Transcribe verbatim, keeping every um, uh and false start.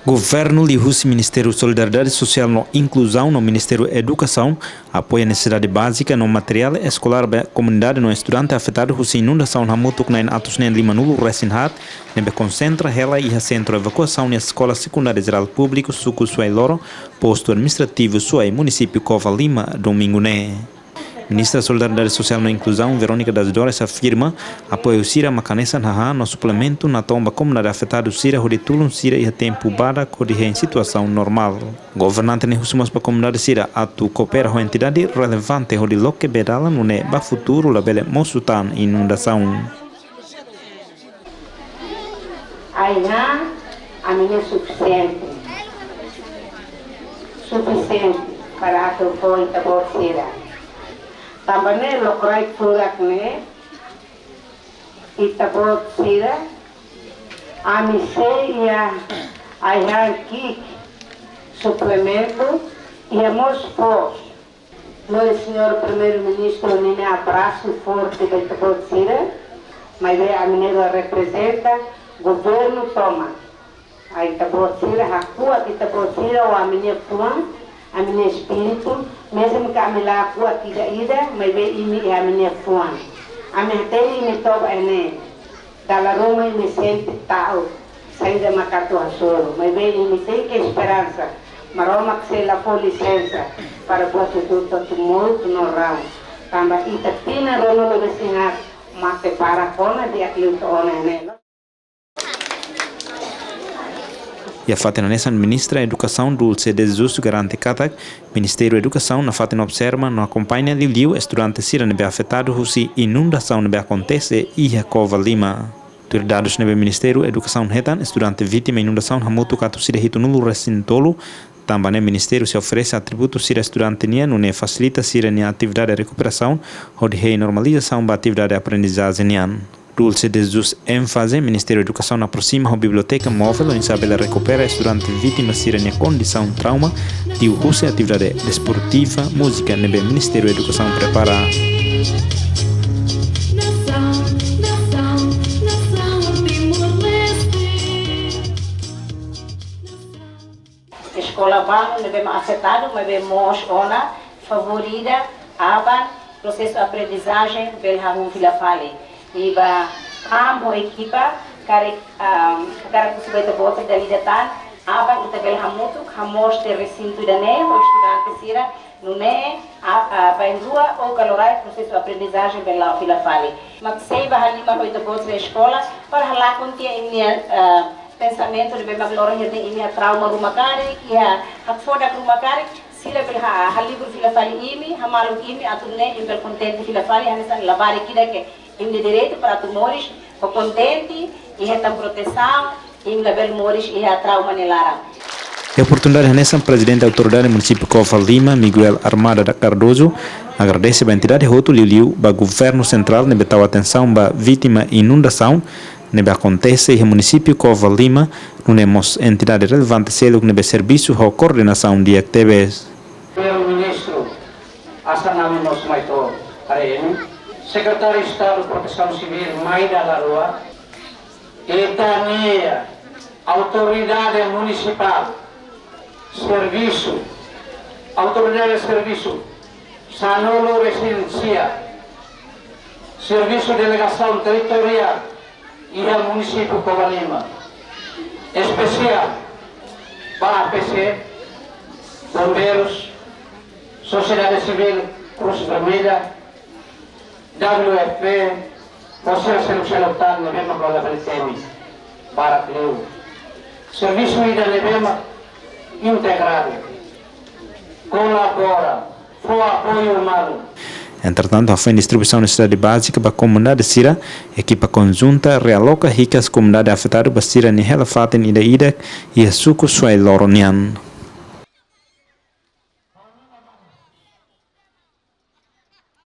Governu liuhusi Ministériu Solidariedade Sosiál no Inkluzaun no Ministériu Edukasaun apoia nesesidade bázika no materiál eskolár ba komunidade no estudante afetadu husi inundasaun hamutuk na'in atus neen limanulu resin haat, ne'ebé konsentra hela iha Sentru Evakuasaun nia Eskola Sekundária Jerál Públiku Suku Suai Loro, Postu Administrativu Suai, Munisípiu Covalima, Domingu ne'e. Ministra Solidariedade Sosiál no Inkluzaun, Verónica das Dores, afirma apoiu sira mak hanesan hahán no suplementu natoon ba komunidade afetadu sira hodi tulun sira iha tempu badak hodi hein situasaun normál. Governante ne'e husu mós ba komunidade sira atu koopera ho entidade relevante hodi loke bee dalan nune'e ba futuru labele mosu tan inundasaun. Ai-han, ami-nia sufisiente. Sufisiente para atu fó ita-boot sira. Tanba ne'e lokraik furak ne'e, ita-boot sira, ami sei iha ai-han ki'ik suplementu, iha mós foos. Lori Señór Primeiru-Ministru ninia abrasu forte ba ita-boot sira, maibé ami-nia reprezenta governu tomak. Ai ita-boot sira, hakuak ita-boot sira ho ami-nia fuan, ami-nia espíritu, mezmu ke ami la hakuak ida-ida, maibé imi iha ami-nia fuan. Ami hatene imi toba ene. Dala ruma imi sente ta'uk, saida mak atu hasoru, maibé imi tenke esperansa, Maromak sei la fó lisensa para buat hotu-hotu atu mout no raun. Tanba ita tinan ruanulu-resin-haat mate barak ona di'ak liu to'o ona ne'e. Iha fatin hanesan, Ministra Edukasaun Dulce de Jesus garante katak Ministériu Edukasaun nafatin observa no akompaña liuliu estudante sira ne'ebé afetadu husi inundasaun ne'ebé akontese iha Covalima. Tuir dadus ne'ebé Ministériu Edukasaun hetan, estudante vítima inundasaun hamutuk atus ida hitunulu-resin-tolu, tanba ne'e ministériu sei oferese atributu sira estudante nian, nune'e fasilita sira-nia atividade rekuperasaun hodi hein normalizasaun ba atividade aprendizajen nian. Dulce de Jesus énfaze, Ministériu Edukasaun aproxima ho biblioteka móvel oinsá bele rekupera estudante vítima sira-nia kondisaun trauma, liuhusi atividade desportiva, múzika ne'ebé Ministériu Edukasaun prepara. Nasaun, nasaun, nasaun Timor-Leste. Eskola balu ne'ebé mak afetadu, maibé mós ona favór ida, aban prosesu aprendizajen bele hahú fila fali. I ba Pam ho ekipa, karik, ah, karik husu ba ita-boot sira dala ida tan, aban ita bele hamutuk, hamoos tiha resintu ida-ne'e, ho estudante sira, nune'e, a, a, bainrua ou kalorai prosesu aprendizajen bele la'o fila fali. Mak sei ba halimar ho ita-boot sira eskola, para halakon tiha imi-nia, ah, pensamentu ne'ebé mak loron ne'e imi iha trauma ruma karik, iha hakfodak ruma karik, sira bele ha-, halibur fila fali imi, hamaluk imi, atu nune'e imi bele kontente fila fali, hanesan labarik ida ke imi-nia direitu para atu moris ho kontente, i hetan protesaun, imi labele moris iha trauma nia laran. Iha oportunidade hanesan, Prezidente Autoridade Munisípiu Covalima, Miguel Armada da Cardoso, agradese ba entidade hotu, liuliu ba Governu Sentrál ne'ebé tau atensaun ba vítima inundasaun ne'ebé akontese iha Munisípiu Covalima, nune'e mós entidade relevante seluk ne'ebé servisu ho koordenasaun di'ak tebes. Primeiru-Ministru, hanesan ami mós mai to'o haree imi. Sekretáriu Estadu Protesaun Sivíl, mai dala rua. Ita-nia Autoridade Munisipál, servisu, Autoridade servisu, sanulu-resin-sia, servisu delegasaun territoriál iha Munisípiu Covalima, espesiál ba A P C, Bombeirus, Sosiedade Sivíl, Cruz Vermelha, W F P, ho sira seluk-seluk tan ne'ebé mak labele temi barak liu. Servisu ida ne'ebé mak integradu, kolabora, fó apoiu malu. Entretantu, hafoin distribuisaun nesesidade bázika ba komunidade sira, ekipa konjunta realoka hikas komunidade afetadu ba sira-nia hela-fatin ida-idak iha Suku Suai Loro nian.